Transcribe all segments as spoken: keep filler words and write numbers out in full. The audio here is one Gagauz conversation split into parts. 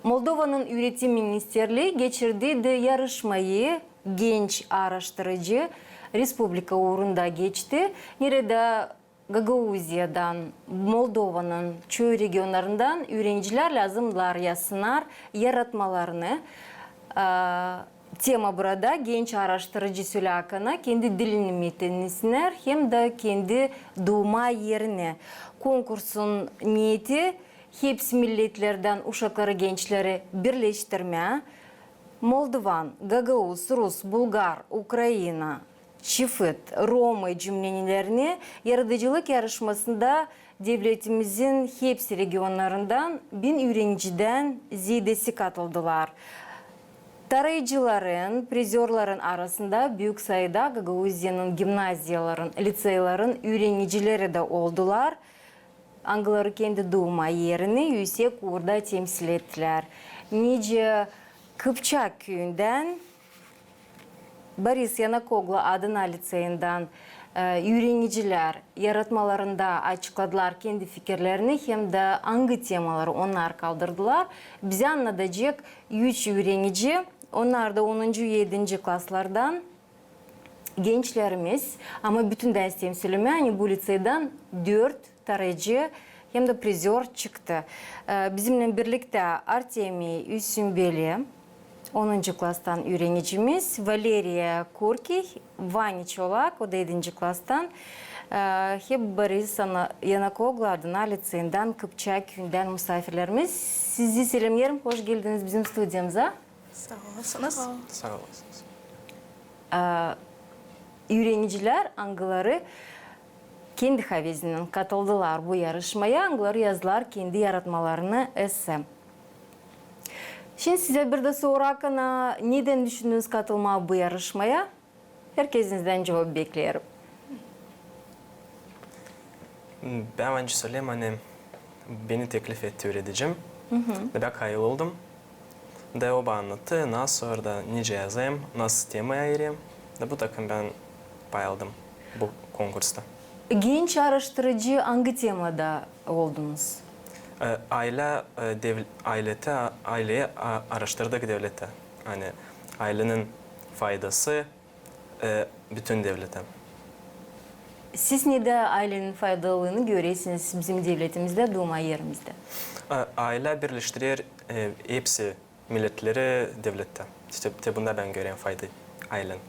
Moldovanın Üüretim ministerlii geçirdi dä yarışmayı, genç aaraştırıcı respublika uurunda geçti, neredä Gagauziyadan, Moldovanın çoyu regionlarından üürenicilär lääzımdılar yazsınnar yaratmalarını. Aa, tema burada genç aaraştırıcı sölää akana kendi dilini methetsinär hem dä kendi duuma erini. Konkursun neeti hepsi milletlerdän uşakları, gençleri birleştirmää. Moldovan, gagauz, rus, bulgar, ukraina, çifit, romı cümlenilerini yaradıcılık yarışmasında devletimizin hepsi regionlarından bin üürenicidän zeedesi katıldılar. Tarayıcıların, prizörların arasında büük sayıda Gagauziyanın gimnaziyaların, liţeylerin üürenicileri dä oldular, angıları kendi duuma erini üüsek uurda temsil ettilär. Nicä Kıpçak küüyündän Boris Yanakoglu adına liţeyinden, e, üürenicilär yaratmalarında açıkladılar kendi fikirlerini hem dä angı temaları onnar kaldırdılar. Bizä annadacek üç üürenici, onnar da onuncu, edinci klaslardan gençlerimiz, ama bütündän isteerim sölemää, ani bu liţeydän dört tarayıcı hem dä prizör çıktı. E, bizimnän birliktä Artemiy Üsümbeli, onuncu klastan üürenicimiz, Valeriya Korkey, Vanya Çolak, o da edinci klastan, e, hem Boris Ana-, Yanakoglu adına liţeyinden Kıpçak küüyündän musaafirlerimiz. Sizi selemneerim, hoş geldiniz bizim studiyamıza. Saa olasınız. Saa olasınız. E, üürenicilär, angıları kendi havezindän katıldılar bu yarışmaya, angıları yazdılar kendi yaratmalarını, esse. Şindi sizä bir dä soru akana, nedän düşündünüz katılmaa bu yarışmaya? Herkesizdän cuvap bekleerim. Bän öncä söleyim, ani beni teklif etti üüredicim. Da bän kayıl oldum. Da o bana annattı, nasıl orada, nicä yazayım, nasıl temaya ayırayım. Da bu takım bän pay aldım bu konkursta. Genç aaraştırıcı angı temada oldunuz? E, aylä, e, dev-, aylete, ayleyä, a-, aaraştırdık devletä. Ani aylenin faydası, e, bütün devletä. Siz nedä aylenin faydalıını görersiniz bizim devletimizdä, duuma erimizdä? E, aylä birleştirer, e, hepsi milletleri devletä. İştä, te bunda bän görerim faydayı aylenin.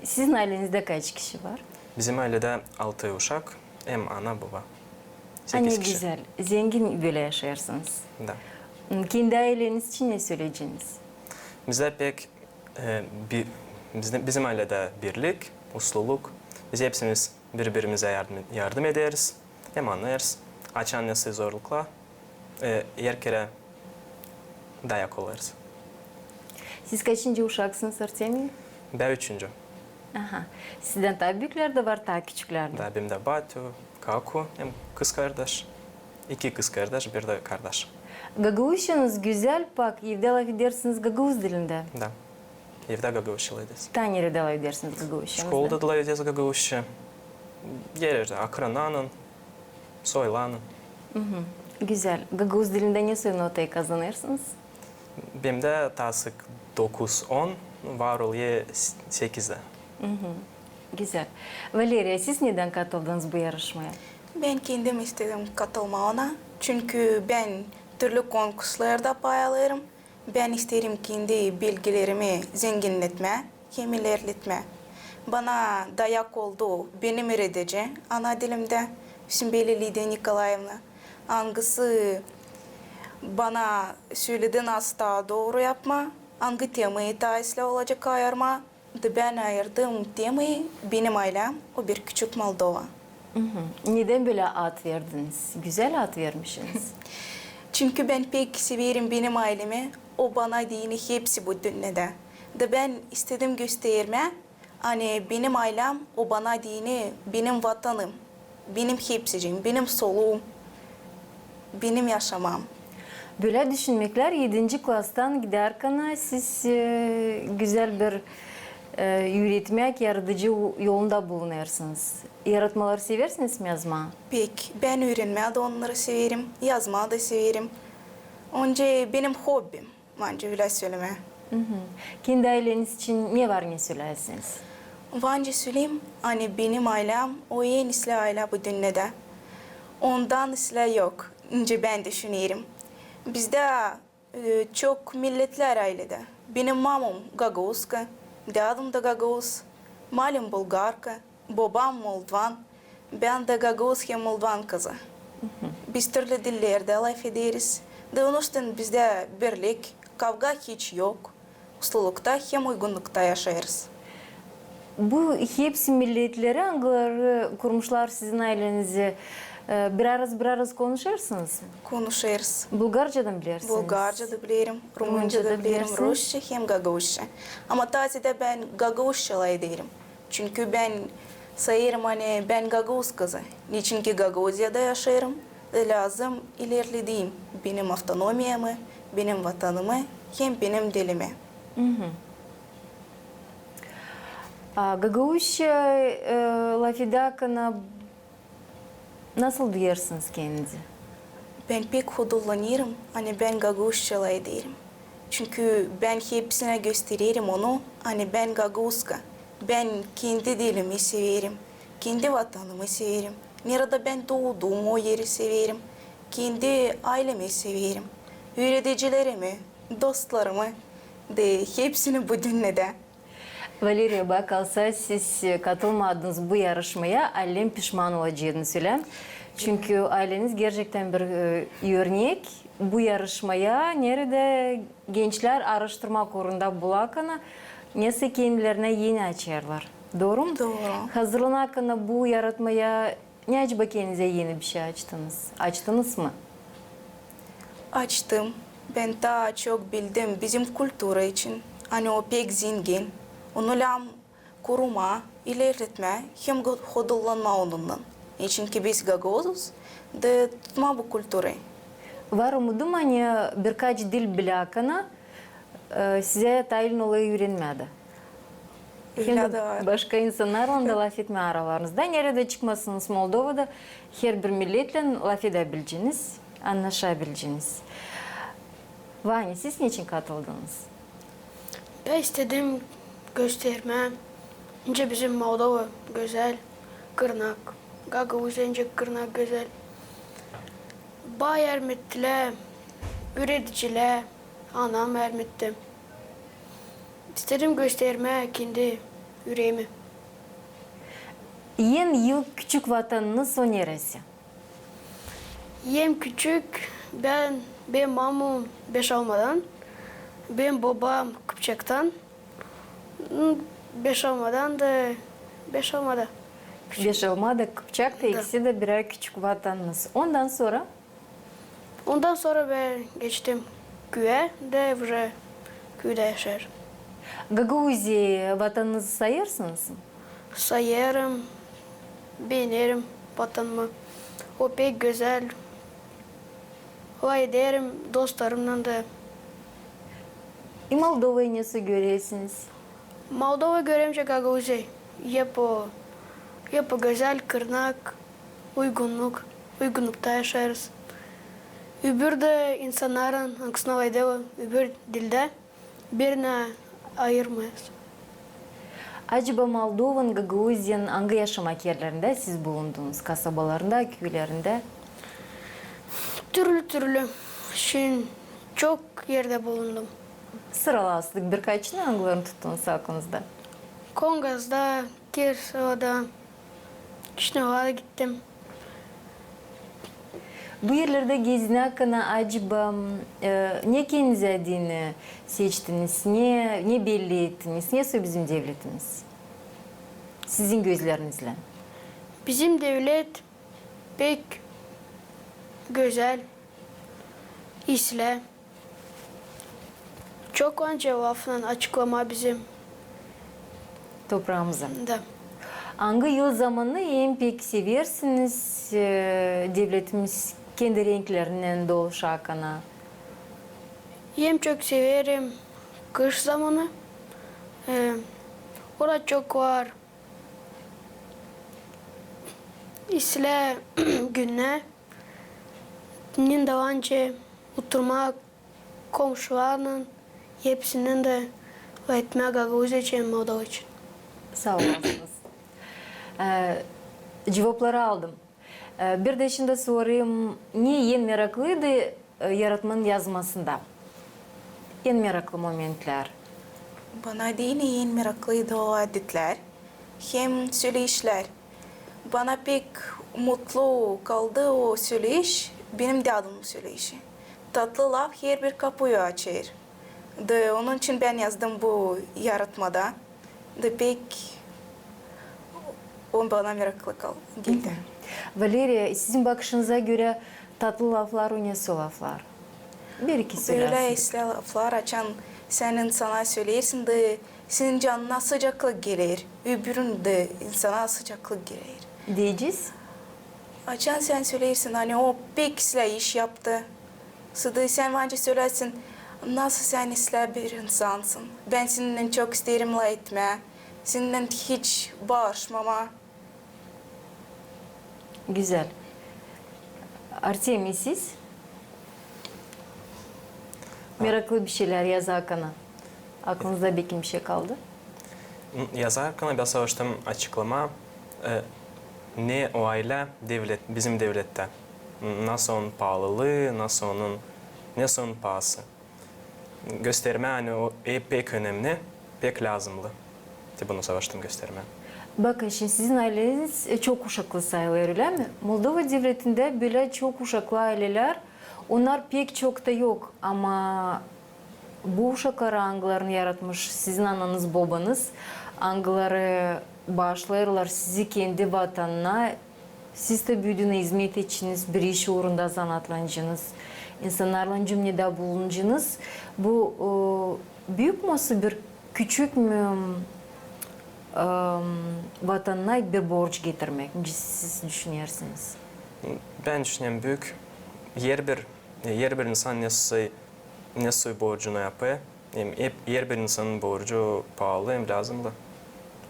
Sizin aylenizdä kaç kişi var? Bizim ayledä altı uşak, hem ana, buba. Sekiz kişi. Ne gözäl. Zengin bölä yaşêêrsınız. Da. Kendi ayleniz için ne söleyeceniz? Bizdä pek E, bi-, bizde, bizim ayledä birlik, usluluk. Biz hepsimiz biri-birimizä yardım, yardım ederiz. Hem annêêrız. Açan nesoy zorluklar, e, herkerä dayak olêrız. Siz kaçıncı uşaksınız, Artemiy? Bän üçüncü. Aha. Sizdän taa büüklär dä var, taa küçüklär dä? Da, bendä batyu, kaku, hem kızkardaş. İki kızkardaş, bir dä kardaş. Gagauzçanız gözäl, pak, evdä lafedersiniz gagauz dilindä? Da. Evdä gagauzça lafederäriz. Taa neredä lafedersiniz gagauzçanızda? Şkolada da lafederäriz gagauzça. Her erdä, akrananın, soylanın. Gözäl. Gagauz dilindä nesoy notayı kazanêrsınız? Bendä taa sık dokuz, on, var olêr s-, sekizdä. Gözäl. Valeriya, siz nedän katıldınız bu yarışmaya? Bän kendim istedim katılmaa ona, çünkü bän türlü konkurslarda pay alêrım. Bän isteerim kendi bilgilerimi zenginnetmää hem ilerletmää. Bana dayak oldu benim üüredicim ana dilimdä, Sümbeli Lidiya Nikolaevna, angısı bana söledi, nasıl taa dooru yapmaa, angı temayı taa islää olacek ayırmaa. Da bän ayırdım temayı "Benim aylem, o bir küçük Moldova". Nedän bölä ad verdiniz? Gözäl ad vermişsiniz. Çünkü bän pek severim benim aylemi, o bana deyni hepsi bu dünnedä. Da bän istedim göstermää, ani benim aylem, o bana deyni benim vatanım, benim hepsicim, benim soluum, benim yaşamam. Bölä düşünmeklär, edinci klastan gidärkän siz, e, gözäl bir, e, üüretmäk, yaradıcı yolunda bulunêrsınız. Yaratmaları seversiniz mi yazmaa? Pek. Bän üürenmää dä onnarı severim, yazmaa da severim. Onca benim hobbim. Var nicä bilä sölemää. Kendi ayleniz için ne var ne sölärsiniz? Var nicä söleyim, ani benim aylem o en islää aylä bu dünnedä. Ondan islää yok, nicä bän düşünerim. Bizdä, e, çok milletlär ayledä. Benim mamum gagauzka, dädum da gagauz, malim bulgarka, bobam moldvan, bän dä gagauz hem moldvan kızı. Biz türlü dillerdä lafederiz. Da onuştan bizdä birlik, kavga hiç yok. Uslulukta hem uygunnukta yaşêêrız. Bu hepsi milletleri, angıları kurmuşlar sizin aylenizi, e, biraz, biraz konuşêrsınız mı? Konuşêrız. Bulgarcadan bilersiniz? Bulgarca da bilerim, rumunca da bilerim, rusça hem gagauzça. Ama tazedä bän gagauzça lafederim. Çünkü bän sayêrım, ani bän gagauz kızı. Neçinki Gagauziyada yaşêêrım, lääzım ilerledeyim benim avtonomiyamı, benim vatanımı hem benim dilimi. A gagauzça, e, lafedäkän nasıl duyêrsınız kendinizi? Bän pek hudurlanêrım, ani bän gagauzça lafederim. Çünkü bän hepsinä göstererim onu, ani bän gagauzka. Bän kendi dilimi severim, kendi vatanımı severim. Neredä bän duudum, o eri severim. Kendi aylemi severim. Üüredicilerimi, dostlarımı da hepsini bu dünnedä. Valeriya, bak, alsa siz katılmadınız bu yarışmaya, allem pişman olacaydınız, ölä? Çünkü ayleniz gerçektän bir, e, örnek. Bu yarışmaya, neredä gençlär aaraştırmak uurunda bulakana, nesä kendilerinä eni açêrlar. Dooru mu? Dooru. Hazırlanakana bu yaratmaya, ne acaba kendinizä eni bişey açtınız? Açtınız mı? Açtım. Bän taa çok bildim bizim kultura için. Ani o pek zengin. Onu lääzım korumaa, ilerletmää hem hudurlanmaa onunnan. Neçinki biz gagauzuz, da tutmaa bu kulturayı. Var umudum, ani birkaç dil bilakana, e, sizä tayın olêr üürenmää dä. Hem dä başka insannarlan da lafetmää aralarınızda. Neredä çıkmasınız Moldovada, herbir milletlän lafedebileceniz, annaşabileceniz. Vanya, siz neçin katıldınız? Bän istedim göstermää, nicä bizim Moldova gözäl, Kırnak, Gagauziya nicä Kırnak gözäl. Baa yardım ettilär, üüredicilär, anam yardım etti. İstedim göstermää kendi üreemi. En ilk küçük vatanınız o neresä? En küçük bän, benim mamum Beşalmadan, benim bobam Kıpçaktan. Beşalmadan da, Beşalmada. Beşalmada, Kıpçakta, ikisi dä birär küçük vatanınız. Ondan sora? Ondan sora bän geçtim küüyä, da uje küüdä yaşêêrım. Gagauziyayı vatanınızı sayêrsınız mı? Sayêrım, beenerim vatanımı. O pek gözäl. Lafederim dostlarımnan da. E Moldovayı nesoy görersiniz? Moldova görerim nicä Gagauziyayı. Hep o, hep o gözäl, Kırnak, uygunnuk, uygunnukta yaşêêrız. Öbür dä insannarın, angısına lafederlär öbür dildä, birini ayırmêêrız. Acaba Moldovanın, Gagauziyanın angı yaşamak erlerindä siz bulundunuz? Kasabalarında, küülerindä? Türlü-türlü. Şindi çok erdä bulundum. Sıralasaydık birkaçını, angılarını tuttunuz aklınızda? Kongazda, Kirsovada, Kişinövada gittim. Bu erlerdä gezinäkana acaba, e, ne kendinizi deyni seçtiniz, ne, ne belli ettiniz, nesoy bizim devletimiz sizin gözlerinizlän? Bizim devlet pek gözäl, islää. Çok ancak lafnan açıklamaa bizim topraamızı. Da. Angı yıl zamanını en pek seversiniz, e, devletimiz kendi renklerindän doluşakana? En çok severim kış zamanı. E, orada çok var islää günnär. Nin dalanca oturmaa komşularlan, hepsindän dä lafetmää gagauzça hem moldovça. Saa olasınız. E, cuvapları aldım. E, bir dä şindi sorayım, ne en meraklıydı, e, yaratmanın yazmasında? En meraklı momentlär. Bana deyni en meraklıydı o adetlär hem söleyişlär. Bana pek mutlu kaldı o söleyiş, benim dädumnun söleyişi. Tatlı laf herbir kapuyu açêr. Da onun için bän yazdım bu yaratmada. Da pek o bana meraklı kal-, geldi. Valeriya, sizin bakışınıza görä, tatlı laflar o nesoy laflar? Bir-iki söläsin. Bölä islää laflar, açan sän insana söleersin, da senin canına sıcaklık geler, öbürün dä insana sıcaklık geler. Deyecez? Açan sän söleersin, ani o pek islää iş yaptı. Sade sän bence söläsin, nasıl sän islää bir insansın. Bän seninnän çok isteerim lafetmää, seninnän hiç barışmamaa. Gözäl. Artemiy, siz? Meraklı bir şeylär yazarkana. Aklınızda bekim bir şey kaldı? Yazarkana bän savaştım açıklamaa, e, ne o aylä devlet, bizim devlettä. Nasıl onun paalılıı, nasıl onun, nesoy onun paası. Göstermää, ani o, e, pek önemli, pek lääzımnı. Te bunu savaştım göstermää. Bakın, şindi sizin ayleniz, e, çok uşaklı sayılêr, ölä mi? Moldova devletindä bölä çok uşaklı aylelär, onnar pek çok ta yok, ama bu uşakları, angılarını yaratmış sizin ananız, bobanız, angıları baaşlêêrlar sizi kendi vatanına, siz dä büüdünüz, izmet etçiniz, bir iş uurunda zanaatlanacınız, insannarlan cümnedä bulunacınız. Bu, e, büük mü, bir küçük mü, e, vatanına bir borc getirmäk, nicä siz düşünersiniz? Bän düşünerim, büük. Herbir, herbir insan nesoy, nesoy borcunu yapêr. Hem hep herbir insanın borcu paalı hem lääzımnı.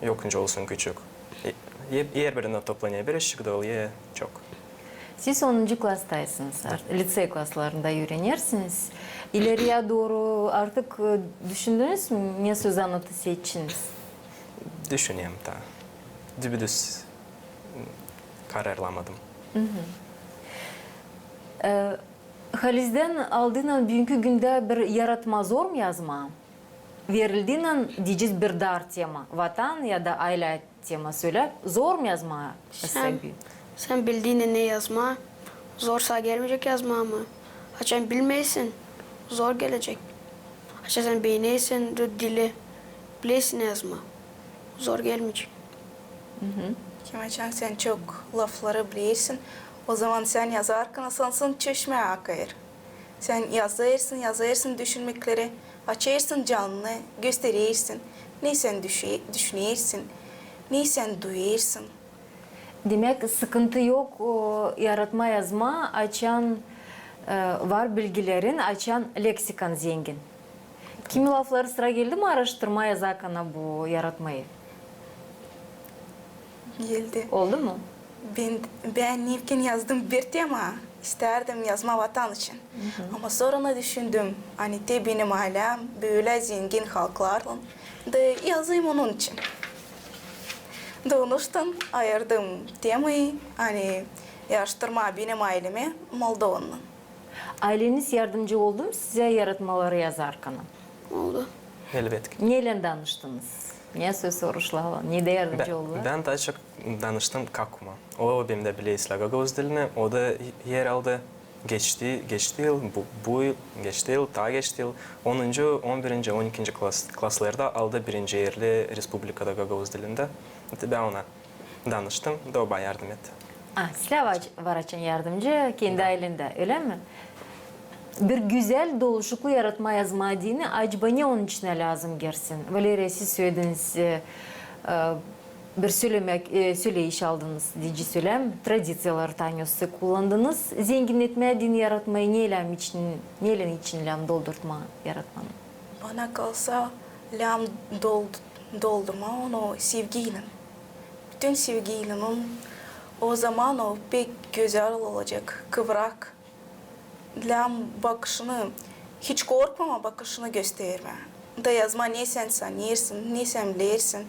Yok nicä olsun küçük. E, hep, herbirindä toplanêr bir işçik, da olêr çok. Siz onuncu klastaysınız, art-, lisey klaslarında üürenersiniz. İleriyä dooru artık, e, düşündünüz mü, nesoy zanaatı seçeceniz? Düşünerim taa. Düpedüz, m, kararlamadım. E, Halizdän aldıynan büünkü gündä bir yaratma zor mu yazmaa? Verildiynän, deyecez, bir dar tema, vatan ya da aylä tema sölä, zor mu yazmaa? Sän, sän bildiynän ne yazmaa, zor saa gelmeyecek yazmaa mı? Açan bilmeersin, zor gelecek. Açan sän beenersin dili, bilersin ne yazmaa, zor gelmeyecek. Kim açan sän çok lafları bilersin, ozaman sän yazarkan sansın çeşmä akêr. Sän yazêrsın, yazêrsın düşünmekleri, açêrsın canını, gösterersin, ne sän düşe-, düşünersin, ne sän duyêrsın. Demäk, sıkıntı yok, o, yaratma, yazma, açan, e, var bilgilerin, açan leksikan zengin. Kimi lafları sıra geldi mi aaraştırmaa, yazarkan bu yaratmayı? Geldi. Oldu mu? Bän, bän neçin yazdım bir tema, istärdim yazmaa vatan için. Ama sora düşündüm, ani te benim aylääm bölä zengin halklarlan, da yazayım onun için. Da onuştan ayırdım temayı, ani aaraştırmaa benim aylemä Moldovanın. Ayleniz yardımcı oldu mu sizä yaratmaları yazarkan? Oldu. Elbetki. Neylän danıştınız? Ne söz soruşlarla, ne dä yardımcı oldular? Bän taa çok danıştım kakuma. O bendä bilä islää gagauz dilini, o da heralde geçti, geçti yıl, bu, bu yıl, geçti yıl, taa geçti yıl, onuncu, on birinci, on ikinci klas-, klaslarda aldı birinci erli respublikada gagauz dilindä. Bän ona danıştım, da o bana yardım etti. A, sizlär var açan yardımcı kendi aylendä, ölä mi? Bir gözäl, doluşuklu yaratma, yazma deyni, acaba ne onun içinä lääzım girsin? Valeriya, siz sölediniz, e, e, bir sölemäk, e, söleyiş aldınız, deyecez, ölä mi? Tradiţiyaları taa nesoy kullandınız. Zenginnetmää deyni yaratmayı neylän için, neylän için lääzım doldurtmaa yaratmanı? Bana kalsa, lääzım dold-, doldurmaa onu sevgiylän. Bütün sevgiylän, ozaman o pek gözäl olacek, kıvrak. Lääzım bakışını Hiç korkmama bakışını göstermää. Da yazmaa, ne sän sanêrsın, ne sän bilersin.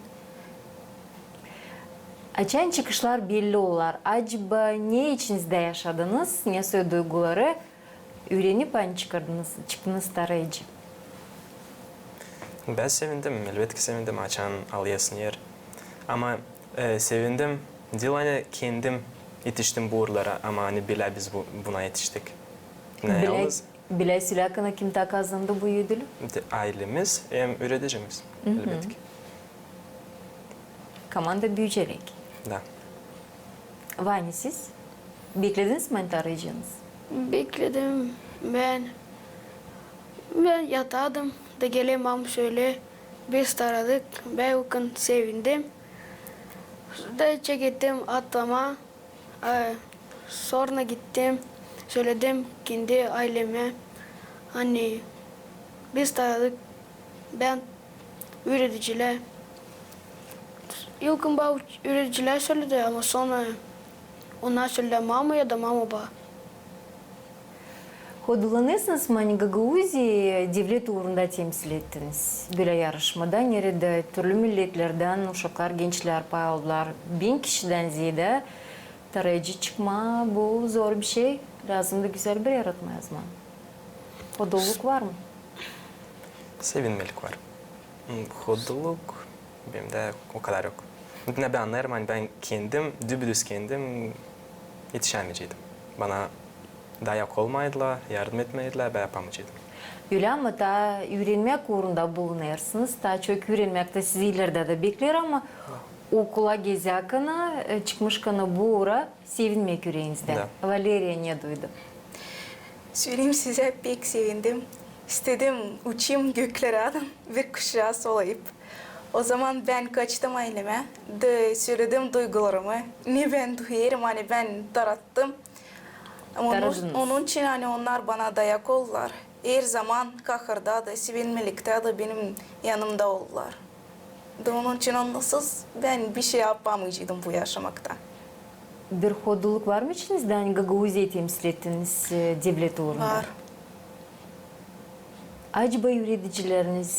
Açan çıkışlar belli olêr, acaba ne içinizdä yaşadınız, ne soy duyguları üürenip, ani çıkardınız, çıktınız taarayıcı? Bän sevindim, elbetki sevindim, açan alêrsın er. Ama, e, sevindim diil, ani kendim etiştim bu uurlara, ama ani bilä biz bu, buna etiştik. Ne yalnız. Bilä sölää, kim taa kazandı bu ödülü? Aylemiz hem üüredicimiz, elbetki. Komanda büüyecek. Da. Vanya, siz beklediniz mi taarayıcınızı? Bekledim. Bän, bän yatardım da geler, maam sölää, biz taaradık. Bän ilkin sevindim. Da çekettim atlamaa. Sora gittim, söledim kendi aylemä, ani biz taaradık, bän, üüredicilär. İlkin bana üüredicilär söledi, ama sora onnar söledi maama ya da maama bana. Hodullanêrsınız mı, ani Gagauziya devlet uurunda temsil ettiniz bölä yarışmada, neredä türlü milletlerdän uşaklar, gençlär pay aldılar? Bin kişidän zeedä taarayıcı çıkmaa, bu zor bir şey. Lääzımdı gözäl bir yaratma yazmaa. Hodulluk var mı? Sevinmelik var. Hodulluk bendä o kadar yok. Diinä bän annêêrım, ani bän kendim, düpedüz kendim etişämeyeceydim. Bana dayak olmaydı la, yardım etmeydi la, bän yapamayaceydım. Ölä mi? Taa üürenmäk uurunda bulunêrsınız, taa çok üürenmäk tä sizi ileridä dä bekleer, ama okula gezäkänä, çıkmışkänä bu uura sevinmäk üreenizdä. Valeriya ne duydu? Söleyim sizä, pek sevindim. İstedim uçayım göklerä, bir kuşa solayıp. O zaman bän kaçtım aylemä da söledim duygularımı, ne bän duyêrım, ani bän taarattım. Onun için, ani onnar bana dayak oldular. Her zaman kahırda da, sevinmeliktä dä benim yanımda oldular. Da onun için onnarsız bän bişey yapamayaceydım bu yaşamakta. Bir hodulluk var mı içinizdä, ani Gagauziyayı temsil ettiniz devlet uurunda? Var. Acaba üüredicileriniz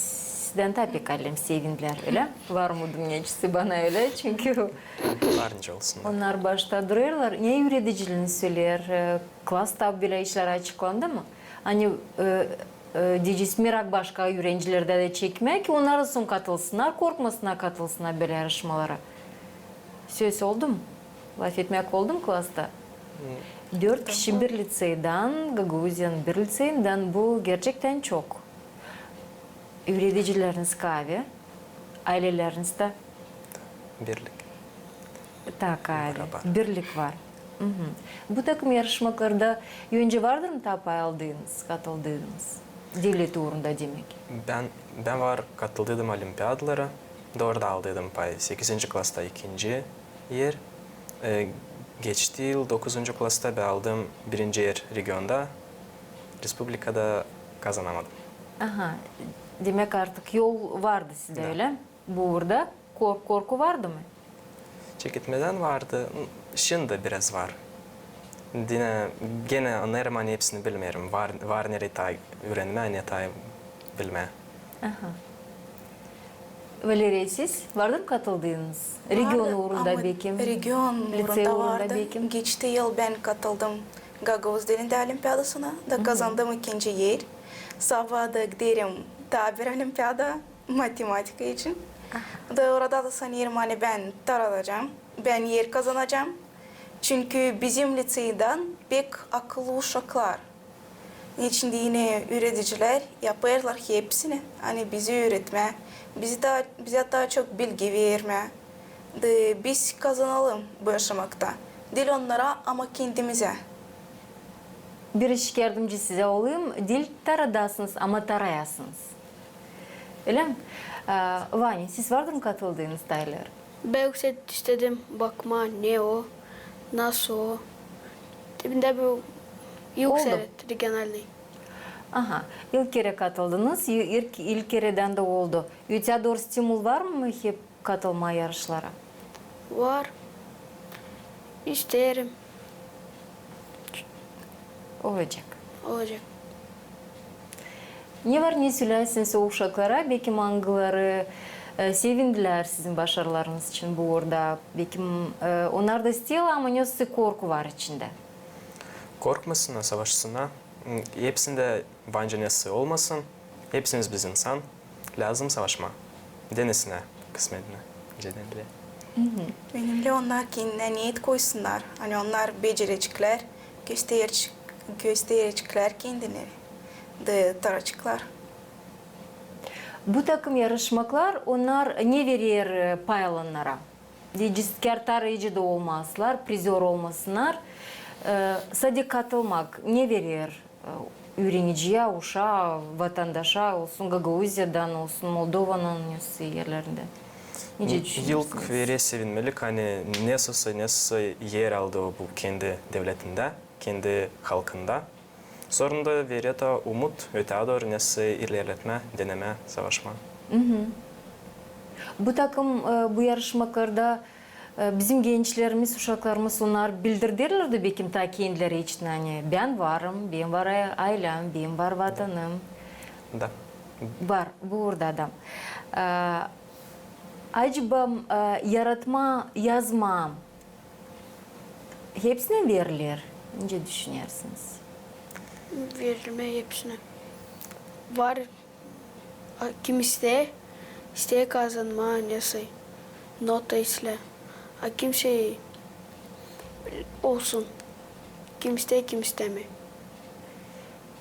sizdän taa pek, alem, sevindilär, ölä? Var umudum neçin bana ölä, çünkü var nicä olsunnar, onnar başta durêrlar. Ne üüredicileriniz söleer, klasta bölä işlär açıklandı mı? Ani deyecez, merak başka üürencilerdä dä çekmää, ki onnar da sora katılsınnar, korkmasınnar, katılsınnar bölä yarışmalara. Söz oldu mu? Lafetmäk oldu mu klasta? Dört kişi bir liţeydän, Gagauziyanın bir liţeyinden, bu gerçektän çok. Üüredicileriniz kaavi, ayleleriniz tä? Birlik. Taa kaavi. Birlik var. Bu takım yarışmaklarda öncä vardır mı taa pay aldıınız, katıldıınız? Devlet uurunda demäk. Bän, bän var katıldıydım olimpiadalara. Da orada aldıydım pay. Sekizinci klasta ikinci er. Geçti yıl dokuzuncu klasta bän aldım birinci er regionda. Respublikada kazanamadım. Aha. Demäk, artık yol vardı sizdä, ölä? Bu uurda korku, korku vardı mı? Çekinmedän vardı. Şindi biraz var. Diinä genä annêêrım, ani hepsini bilmeerim. Var, var neredä taa üürenmää, ne taa bilmää. Aha. Valeriya, siz vardı mı katıldıınız? Region uurunda bekim. Region uurunda vardı. Geçti yıl bän katıldım gagauz dilindä olimpiadasına da kazandım ikinci er. Sabaa da giderim taa bir olimpiada matematika için. Da orada da sanêrım, ani bän taradacam, bän er kazanacam. Çünkü bizim liţeydän pek akıllı uşaklar. Neçin deyni üüredicilär yapêrlar hepsini, ani bizi üüretmää, bizi taa, bizä taa çok bilgi vermää. Da biz kazanalım bu yaşamakta. Diil onnara, ama kendimizä. Bir işyardımcı sizä olayım, diil taradasınız, ama tarayasınız. Ölä mi? Vanya, siz vardır mı katıldıınız taa ileri? Bän yükselt istedim bakmaa, ne o, nasıl o. Dibindä bu yükselt regionalnıy. Aha, ilk kerä katıldınız, ilk, ilk keredän dä oldu. Öteyä dooru stimul var mı hep katılmaa yarışlara? Var. İsteerim. Olacek. Olacek. Ne var ne söleyäsiniz o uşaklara, bekim angıları, e, sevindilär sizin başarılarınız için bu uurda. Bekim, e, onnar da isteerlär, ama nesä korku var içindä. Korkmasınnar, savaşsınnar. Hepsindä bence nesä olmasın. Hepsimiz biz insan. Lääzım savaşmaa. Denesinär kısmetini. Önceden bile. Benimnä onnar kendinä neet koysunnar. Ani onnar becerecäklär, gösterecäk-, gösterecäklär kendini. Da taraceklar. Bu takım yarışmaklar, onnar ne verer, e, pay alannara? Deyecez, kärtär nicä dä olmasınnar, prizör olmasınnar. E, sade katılmak ne verer, e, üüreniciyä, uşaa, vatandaşa, olsun Gagauziyadan, olsun Moldovanın nesä erlerindän? Nicä düşünersiniz? İlk verer sevinmelik, ani nesä, nesä er aldı bu kendi devletindä, kendi halkında. Sora da verer taa umut, ötää dooru nesä ilerletmää, denemää, savaşmaa. Bu takım, e, bu yarışmaklarda, e, bizim gençlerimiz, uşaklarımız, onnar bildirerlär dä bekim taa kendileri için, ani bän varım, benim var a-, aylem, benim var vatanım. Da. Var, bu uurda da. E, acaba, e, yaratmaa, yazmaa hepsinä veriler? Nicä düşünersiniz? Verilmää hepsinä. Var, a, kim isteer, isteer kazanmaa nesä, nota islää. A kimsey olsun, kim isteer, kim istämeer.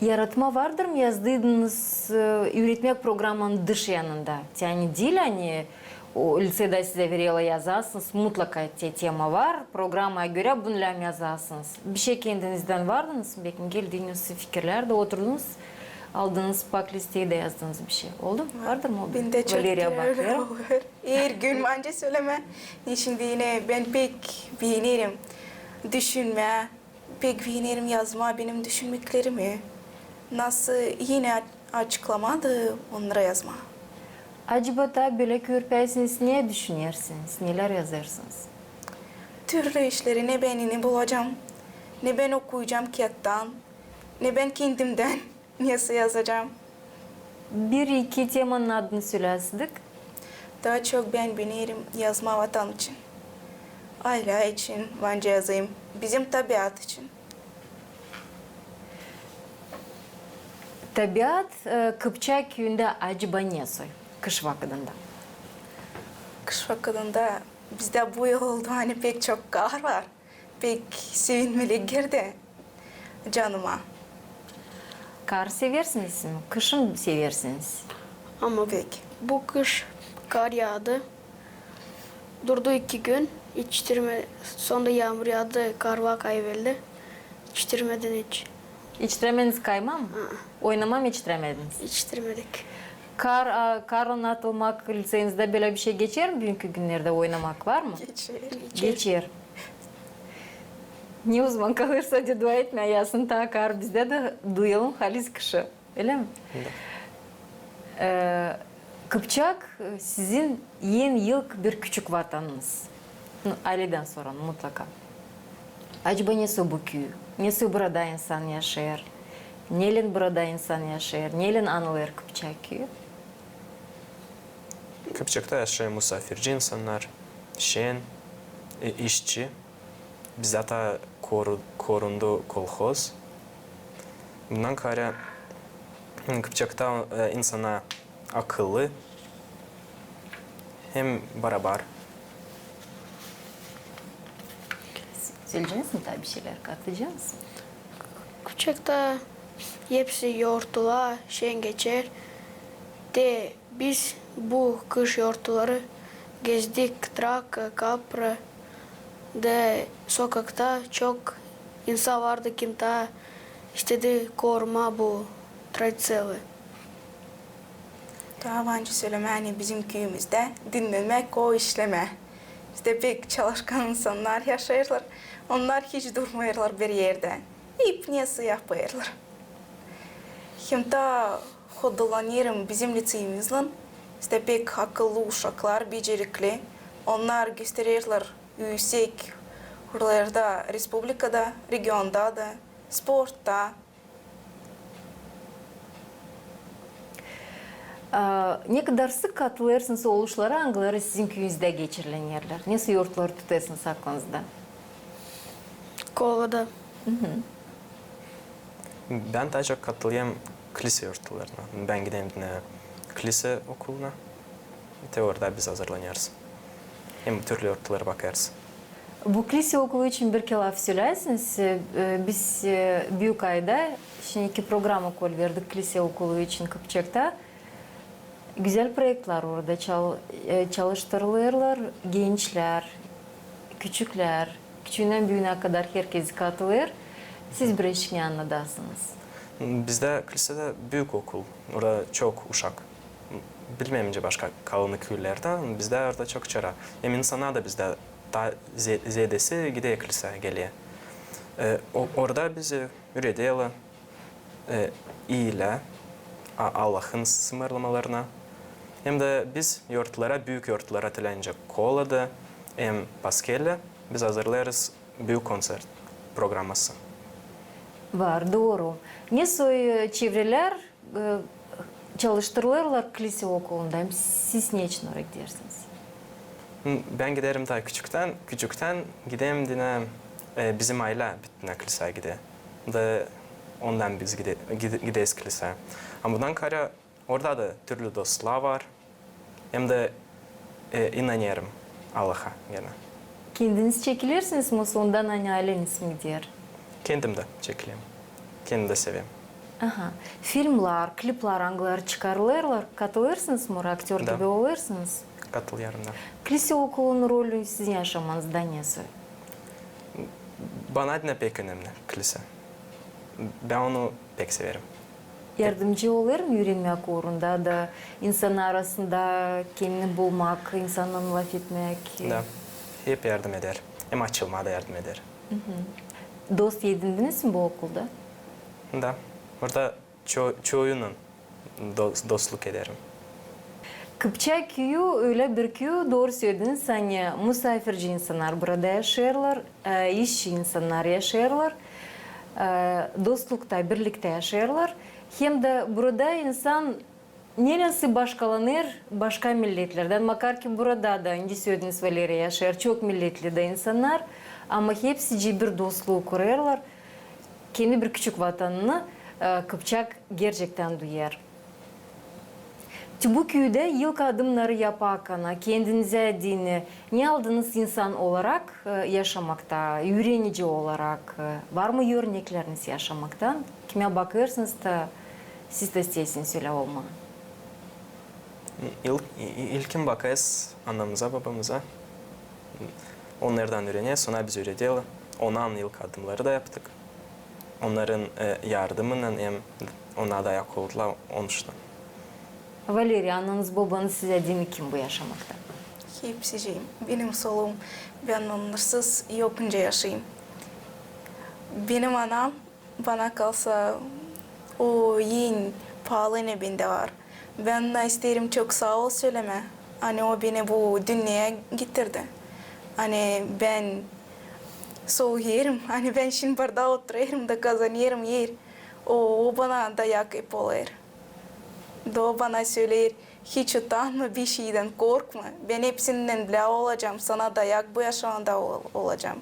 Yaratmaa vardır mı, yazdıydınız, e, üüretmäk programanın dış yanında? Yani diil, ani o liţeyda sizä vererlär, yazasınız, mutlaka te-, tema var, programaya görä bunu lääzım yazasınız. Bişey kendinizdän vardınız mı, bekim geldi nesä fikirlär dä oturdunuz, aldınız pak listeyi dä yazdınız bişey. Oldu mu? Vardır mı o? Bendä çok Valeriya bakêr. Her gün bence sölemää. Neçin deyni bän pek beenerim düşünmää, pek beenerim yazmaa benim düşünmeklerimi. Nasıl eni a-, açıklamaa da onnara yazmaa. Acaba taa bölä körpäsiniz ne düşünersiniz, nelär yazêrsınız? Türlü işleri, ne bän eni bulacam, ne bän okuyacam kiyattan, ne bän kendimdän nesä yazacam. Bir-iki temanın adını söleyäseydik. Taa çok bän beenerim yazmaa vatan için. Aylä için, bence yazayım. Bizim tabiat için. Tabiat, e, Kıpçak küüyündä acaba nesoy kış vakıdında? Kış vakıdında bizdä bu yıl oldu, ani pek çok kar var. Pek sevinmelik girdi canıma. Kar seversiniz mi? Kışı mı seversiniz? Ama pek. Bu kış kar yaadı. Durdu iki gün, hiç çitirme-, sonda yaamur yaadı, kar var kayveldi. Hiç çitirmedim hiç. Hiç çitiremediniz kaymaa mı? Aa. Oynamaa mı hiç çitiremediniz? Hiç çitirmedik. Kar, a, karlan atılmak liţeyinizdä bölä bişey geçer mi büünkü günnerdä, oynamak var mı? Geçer. Geçer. Ne o zaman kalêr sade dua etmää, yaasın taa kar bizdä dä duyalım halis kışı. Ölä mi? Da. E, Kıpçak, e, sizin en ilk bir küçük vatanınız. Nu, ayledän sora mutlaka. Acaba nesoy bu küüy? Nesoy burada insan yaşêêr? Nelän burada insan yaşêêr? Nelän anılêr Kıpçak küüyü? Kıpçakta yaşêêr musaafirci insannar, şen, e, işçi. Bizdä taa koru-, korundu kolhoz. Bundan kaarä Kıpçakta, e, insannar akıllı hem barabar. Söleyeceniz mi taa bir şeylär, katılaceniz mı? Kıpçakta hepsi yortular, şen geçer. Te biz bu kış yortuları gezdik Traka, Kapra da sokakta çok insan vardı, kim taa istedi korumaa bu tradiţiyaları. Taa var nicä sölemää, ani bizim küüyümüzdä dinnenmäk o işlemää. Bizdä pek çalışkan insannar yaşêêrlar. Onnar hiç durmêêrlar bir erdä. Hep nesoy yapêrlar. Hem taa hoodlanêrım bizim liţeyimizlän. Bizdä pek akıllı uşaklar, becerikli. Onnar göstererlär üüsek uurlarda, respublikada, regionda da, sportta. A, ne kadar sık katılêrsınız oluşlara, angıları sizin küüyünüzdä geçirilen erlär? Nesoy yortuları tutêrsınız aklınızda? Kolada. Bän taa çok katılêrım klise yortularına. Bän giderim, e, klise okuluna. Te orada biz hazırlanêrız. Hem türlü yortuları bakêrız. Bu klise okulu için bir iki laf sölärsiniz? E, biz, e, Büük Ayda şindiki programa kol verdik klise okulu için Kıpçakta. Gözäl proektlär orada çal-, e, çalıştırılêrlar. Gençlär, küçüklär, küçüündän büünä kadar herkezi katılêr. Siz birazcık ne annadasınız? Bizdä klisedä büük okul, orada çok uşak. Bilmeerim, nicä başka kalın küülerdä, bizdä orada çok çora. Hem insannar da bizdä taa ze-, zeedesi gider kliseya, geler. E, o-, orada bizi üüreder, e, iilää, a-, Allahın sınırlamalarına. Hem dä biz yortulara, büük yortulara, te nicä Kolada hem Paskelyä, biz hazırlêêrız büük konsert programması. Var, dooru. Nesoy, e, çevrelär, e, çalıştırılêrlar klise okulunda, hem siz neçin oraya gidersiniz? Hı, bän giderim taa küçüktän, küçüktän giderim diinä, e, bizim aylä diinä kliseya gider. Da ondan biz gide-, gide-, gideriz kliseya. Ama bundan kaarä orada da türlü dostlar var. Hem dä, e, inanêrım Allaha genä. Kendiniz çekilersiniz mi, soondan ani ayleniz mi gider? Kendim dä çekilerim. Kendim dä severim. Aha. Filmlär, kliplär, angıları çıkarılêrlar, katılêrsınız mı, aktör gibi olêrsınız? Katılêrım da. Klise okulunun rolü sizin yaşamanızda nesoy? Bana diinä pek önemli klise. Bän onu pek severim. Yardımcı olêr mı üürenmäk uurunda da insannar arasında kendini bulmak, insannan lafetmäk? Da. Hep yardım eder. Hem açılmaa da yardım eder. Dost edindiniz mi bu okulda? Da. Orada ço-, çoyunan dos-, dostluk ederim. Kıpçak küüyü ölä bir küü, dooru sölediniz, ani musaafirci insannar burada yaşêêrlar, e, işçi insannar yaşêêrlar, e, dostlukta, birliktä yaşêêrlar. Hem dä burada insan neredänsä başkalanêr başka milletlerdän. Makar ki burada da, nicä sölediniz, Valeriya, yaşêêr çok milletli dä insannar, ama hepsicii bir dostluuk kurêrlar. Kendi bir küçük vatanını, e, kıpçak gerçektän duyêr. Te bu küüdä ilk adımnarı yaparkana, kendinizä deyni, ne aldınız insan olarak, e, yaşamakta, üürenici olarak, e, var mı örnekleriniz yaşamaktan? Kimä bakêrsınız da siz dä isteersiniz ölä olmaa? İlk, i-, i-, ilkin bakêrız anamıza, babamıza. Onnardan üüreneriz, onnar bizi üüredärlär. Onnan ilk adımnarı da yaptık. Onnarın, e, yardımınnan hem onnar dayak oldular, onuştan. Valeriya, ananız, bobanız sizä deyni kim bu yaşamakta? Hepsicii. Benim soluum, bän onnarsız yokunca yaşêêrım. Benim anam, bana kalsa, o en paalı ne bendä var. Bän ona isteerim çok saa ol sölemää, ani o beni bu dünneyä getirdi. Ani bän soluyêrım, ani bän şindi burada oturêrım da kazanêrım iyer. O, o bana dayak hep olêr. Da o bana söleer: hiç utanma, bişeydän korkma. Bän hepsindän bilä olacam, sana dayak bu yaşamada ol-, olacam.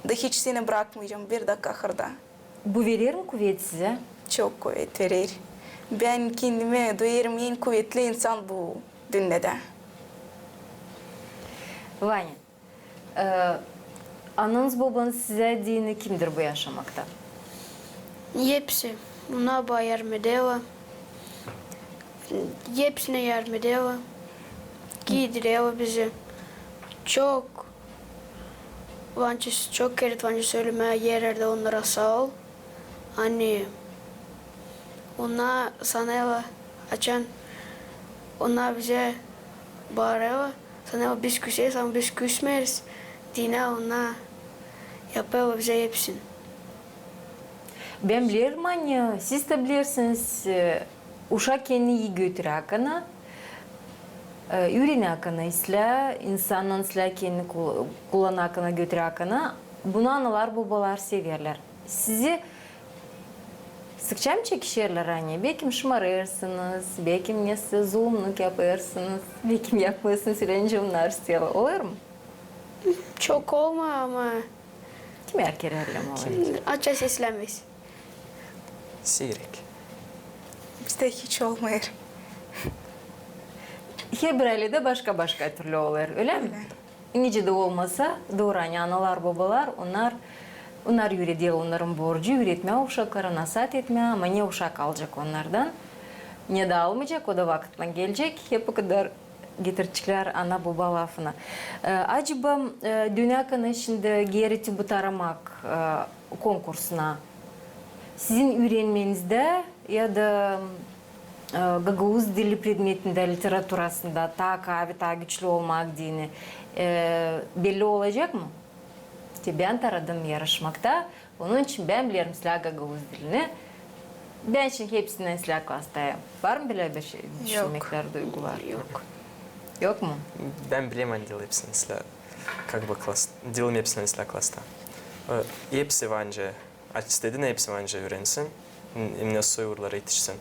Da hiç seni brakmayacam bir dakika ahırda. Bu verer mi kuvet sizä? Çok kuvet verer. Bän kendimi duyêrım en kuvetli insan bu dünnedä. Vanya, e, ananız, bobanız sizä deyni kimdir bu yaşamakta? Hepsi. Onnar bana yardım ederlär. Hepsinä yardım ederlär. Giidirerlär bizi. Çok. Vancı, çok kerä vancı sölemää her erdä onnara saa ol. Ani onnar sanêrlar, açan onnar bizä baarêrlar, sanêrlar biz küseeriz, ama biz küsmeeriz. Deyni onnar yapêrlar bizä hepsini. Bän bilerim, ani siz dä bilersiniz, e, uşak kendini ii götürärkana, e, üürenärkana, islää, insannan islää kendini kul-, kullanarkana, götürärkana, bunu analar, bobalar severlär. Sizi, Sıkça mı çekişerlär, ani bekim şımarêrsınız, bekim nesä zulumnuk yapêrsınız, bekim yapmêêrsınız, filanca, bunnar isteerlär. Olêr mı? Çok olmêêr, ama kimär kerä ölä olêr. Açan seslenmez. Siirek. Bizdä hiç olmêêr. Herbir ayleda başka-başka türlü olêr, ölä mi? Ölä. Nicä dä olmasa, dooru, ani analar, bobalar, onnar, onnar üüreder, onnarın borcu üüretmää uşakları, nasaat etmää, ama ne uşak alacek onnardan, ne dä almayacek, o da vakıtlan gelecek, hep okadar getireceklär ana-boba lafına. E, acaba, e, dönärkän şindi geeri bu taramak, e, konkursuna, sizin üürenmenizdä ya da, e, gagauz dili predmetindä, literaturasında taa kaavi, taa güçlü olmak deyni, e, belli olacek mı? Te bän taradım yarışmakta, onun için bän bilerim islää gagauz dilini. Bän şindi hepsindän islää klastayım. Var mı bölä bir şey, düşünmeklär, duygular? Yok. Yok mu? Bän bilerim, ani diil hepsindän islää, как бы, klas-, diil hepsindän islää klasta. E, hepsi bence, aç istedin, hepsi bence üürensin, hem dä soy uurlara etişsin.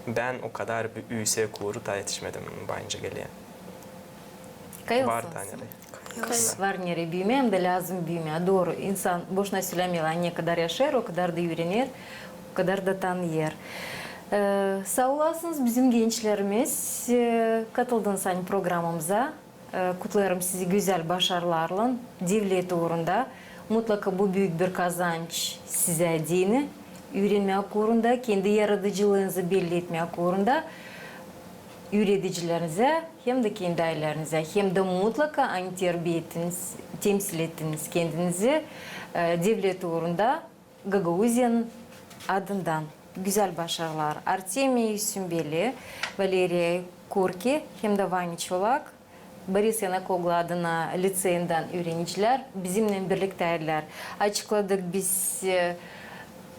Bän okadar bir üüsek uuru taa etişmedim, bence, geler. Var taa neredä. Var neredä büümää, hem dä lääzım büümää. Dooru, insan boşuna sölämeer, ani ne kadar yaşêêr, o kadar da üürener, o kadar da tanıyêr. E, saa olasınız, bizim gençlerimiz, e, katıldınız, ani, programamıza. E, kutlêêrım sizi gözäl başarılarlan, devlet uurunda. Mutlaka bu büük bir kazanç sizä deyni, üürenmäk uurunda, kendi yaradıcılıınızı belli etmäk uurunda, üüredicilerinizä hem dä kendi aylelerinizä, hem dä mutlaka, ani, terbiya ettiniz, temsil ettiniz kendinizi, e, devlet uurunda Gagauziyanın adından. Gözäl başarılar. Artemiy Sümbeli, Valeriy Kurki hem dä Vanya Çolak, Boris Yanakoglu adına liţeyindän üürenicilär bizimnän birliktäydilär. Açıkladık biz, e,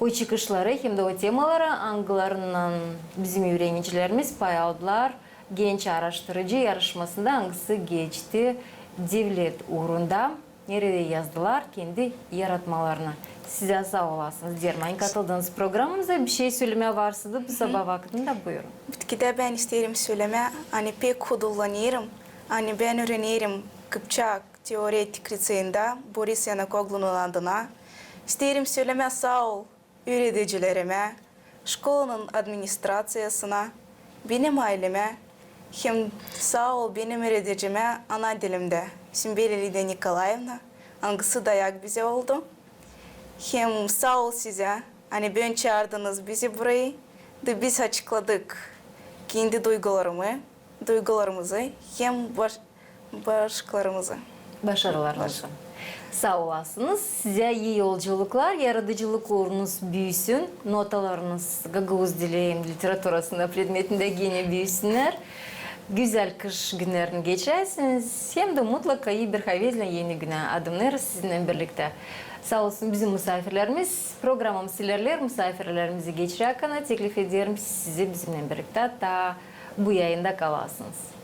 o çıkışları hem dä o temaları, angılarından bizim üürenicilerimiz pay aldılar genç aaraştırıcı yarışmasında, angısı geçti devlet uurunda. Neredä yazdılar kendi yaratmalarını. Sizä saa olasınız, deerim, ani katıldınız programamıza. Bir şey sölemää varsa da bu sabaa vakıdında, buyurun. Bitkidä bän isteerim sölemää, ani pek hudurlanêrım, ani bän üürenerim Kıpçak teoretik liţeyindä Boris Yanakoglunun adına. İsteerim sölemää saa ol üüredicilerimä, şkolanın administraţiyasına, benim aylemä, hem saa ol benim üüredicimä ana dilimdä, Sümbeli Lidya Nikolaevna, angısı dayak bizä oldu. Hem saa ol sizä, ani büün çaardınız bizi burayı, da biz açıkladık kendi duygularımı, duygularımızı hem baş-, başarılarımızı. Başarılarınızı. Saa olasınız. Sizä ii yolculuklar, yaradıcılık uurunuz büüsün, notalarınız gagauz dili hem literaturasında predmetindä genä büüsünnär. Gözäl kış günnerini geçiräsiniz, hem dä mutlaka ii bir havezlän Eni günä adımnêêrız sizinnän birliktä. Saa olsun bizim musaafirlerimiz. Programamız ilerleer, musaafirlerimizi geçirärkän teklif ederim sizi bizimnän birliktä taa bu yayında kalasınız.